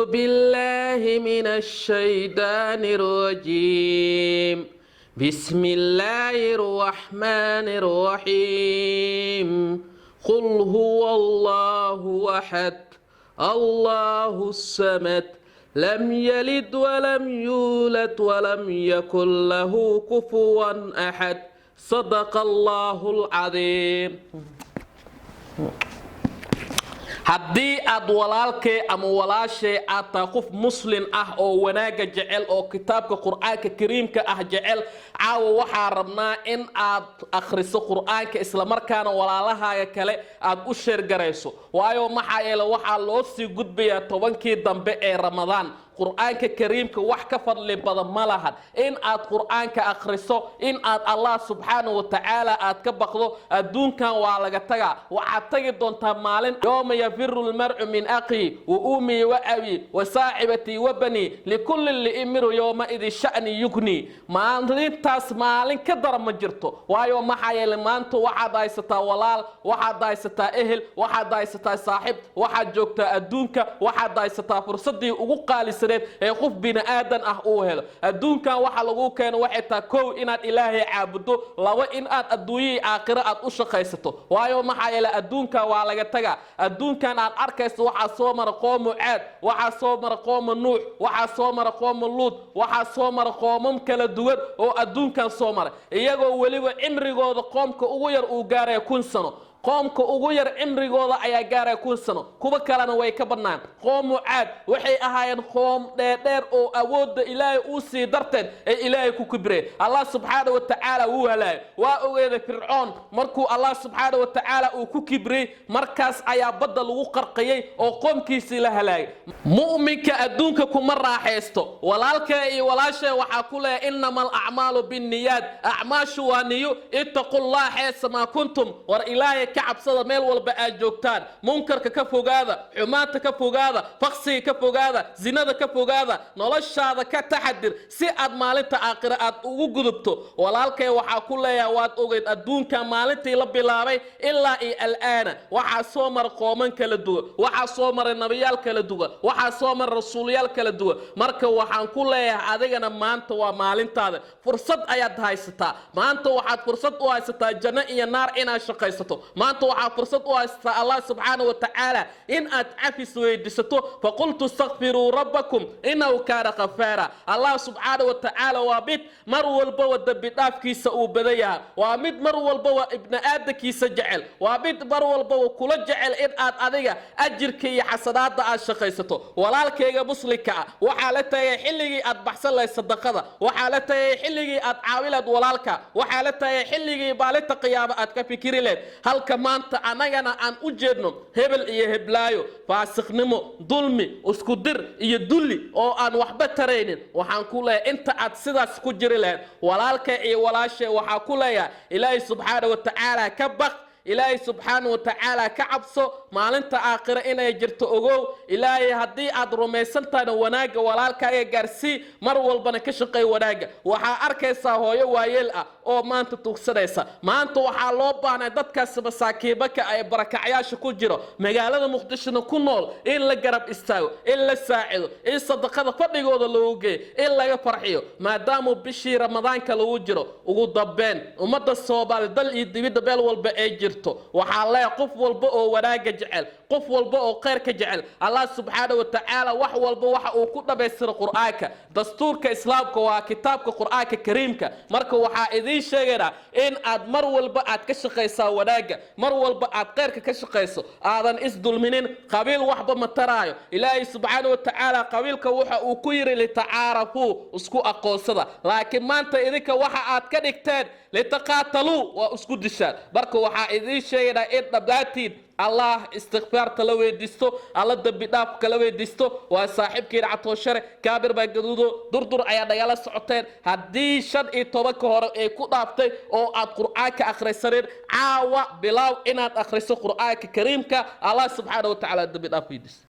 بالله من الشيطان الرجيم. بسم الله الرحمن الرحيم. قل هو الله أحد، الله الصمد، لم يلد ولم يولد ولم يكن له كفوا أحد. صدق الله العظيم. Haddii aad walaalkay ama walaashay aad tahay qof Muslin ah oo wanaagga jecel oo kitaabka Qur-aanka Kariimka ah jecel, caawa waxaa rabnaa in aad akhriso Qur-aanka, islamarkaana walaalahaaga kale aad u share garayso. Waayo, maxaa yeele, waxaa loo sii gudbayaa 10-kii dambe ee Ramadaan. Qur-aanka Kariimka wax ka fadli badan ma lahan. In aad Qur-aanka akhriso, in aad Allah subxaana wa tacaala aad ka baqdo. Adduunkan waa laga tagaa. Waxaad tagi doontaa maalin يوم يفر المرء من أخيه وأمه وأبيه وصاحبته وبنيه لكل امرئ منهم يومئذ شأن يغنيه. Maalintaas maalin ka dara ma jirto. Waayo, maxaa yeele, maanta waxaad haysataa walaal, waxaad haysataa ehel, waxaad haysataa saaxiib, waxaad joogtaa adduunka, waxaad haysataa fursadii ugu qaalisaneed ee qof bini aadan ah uu helo. Adduunkan waxa lagu keeno waxay tahay: kow, inaad Ilaahay caabuddo; labo, in aad adduunyihii aakhiro aad u shaqaysato. Waayo, maxaa yeele, adduunkan waa laga tagaa. Adduunkan aad arkayso waxaa soo mara qoomu Caad, waxaa soo mara qooma Nuux, waxaa soo mara qooma Luud, waxaa soo mara qoomam kala duwan oo adduunkan soo maray, iyagoo weliba cimrigooda qoomka ugu yar uu gaaraya 1000 sano. Qoomka ugu yar cimrigooda ayaa gaaraya 1000 sano, kuwa kalena way ka badnaan. Qoomu Caad waxay ahaayeen qoom dheerdheer oo awoodda Ilaahay uu sii darteed ay Ilaahay ku kibreen. Allah subxaana wa tacaala wuu halaagay. Waa ogeeday Fircoon markuu Allah subxaana wa tacaala uu ku kibriyey, markaas ayaa badda lagu qarqiyey oo qoomkiisii la halaagay. Mu'minka adduunka kuma raaxaysto. Walaalkee iyo walaashee, waxaa ku leeyahay: إنما الأعمال بالنيات. Acmaashu waa niyo. اتقوا الله حيثما كنتم. War Ilaahay ka cabsada meel walba aad joogtaan. Munkarka ka fogaada, xumaanta ka fogaada, faqsiga ka fogaada, zinada ka fogaada. Noloshaada ka taxadir si aad maalinta aakhira aad ugu gudubto. Walaalkay, waxaa ku leeyahay: waad ogeyd adduunka maalintii la bilaabay ilaa iyo al'aana waxaa soo mara qooman kala duwan, waxaa soo maray nabiyaal kala duwan, waxaa soo maray rasuulyaal kala duwan. Marka waxaan ku leeyahay, adigana maanta waa maalintaada. Fursad ayaad haysataa. Maanta waxaad fursad u haysataa janno iyo naar inaad shaqaysato. Maanta waxaad fursad u haysataa Allah subxaana wa tacaala in aad cafis weydiisato. فقلت استغفروا ربكم إنه كان غفارا. Allah subxaana wa tacaala waa mid mar walba wa dembi dhaafkiisa uu badan yahay, waa mid mar walba waa ibni aadankiisa jecel, waa mid mar walba wa kula jecel in aad adiga ajirka iyo xasanaada aad shaqaysato. Walaalkayga Muslimka ah, waxaa la tagay xilligii aad baxsan lahayd sadaqada, waxaa la tagay xilligii aad caawilaad walaalka, waxaa la tagay xilligii maalinta qiyaamo aad ka fikiri lahayd. Halka maanta annagana aan u jeedno hebel iyo heblaayo, faasiqnimo, dulmi, isku dir iyo dulli oo aan waxba taraynin. Waxaan ku leeyahay, inta aad sidaas ku jiri lahayd, walaalka iyo walaashe, waxaa ku leeyahay: Ilaahay subxaana wa tacaala ka baq, Ilaahay subxaana wa tacaala ka cabso, maalinta aakhire inay jirto ogow. Ilaahay haddii aad rumaysan tahayna, wanaagga walaalkaaga gaarsii, mar walbana ka shaqeey wanaagga. Waxaa arkaysaa hooyo waayeel ah oo maanta tuugsanaysa. Maanta waxaa loo baahnay dadkaas masaakiibaka ee barakacyaasha ku jiro magaalada Muqdishona ku nool in la garab istaago, in la saacido, in sadaqada fadhigooda loogu geeyo, in laga farxiyo, maadaama bishii Ramadaanka lagu jiro. Ugu dambeyn, ummadda Soomaali dal iyo dibidda meel walba ay jirto, waxaa leeyahay qof walba oo wanaagga jecel, qof walba oo khayrka jecel, Allah subxaana wa tacaala wax walba waxa uu ku dhammaystira Qur-aanka. Dastuurka Islaamka waa kitaabka Qur-aanka Kariimka. Marka waxaa idiin sheegaynaa in aad mar walba aad ka shaqaysaa wanaagga, mar walba aad khayrka ka shaqayso, aadan isdulminin. Qabiil waxba ma taraayo. Ilaahay subxaana wa tacaala qabiilka waxa uu ku yidhi: لتعارفوا, isku aqoonsada. Laakiin maanta idinka waxa aad ka dhigteen لتقاتلوا, waa isku dishaan. Marka waxaa idiin sheegaynaa in dhammaantiin Allah istikfaarta la weydiisto, Alla dembi dhaafka la weydiisto. Waa saaxiibkiina Catooshare, kaabir baa gaduudo, Durdur ayaa nagala socoteen. Haddii 15-ka hore ay ku dhaaftay oo aad Qur'aanka akhrisanin, caawa bilaaw inaad akhriso Qur'aanka Kariimka. Allah subxaana wa tacaala dembi dhaaf weydiisto.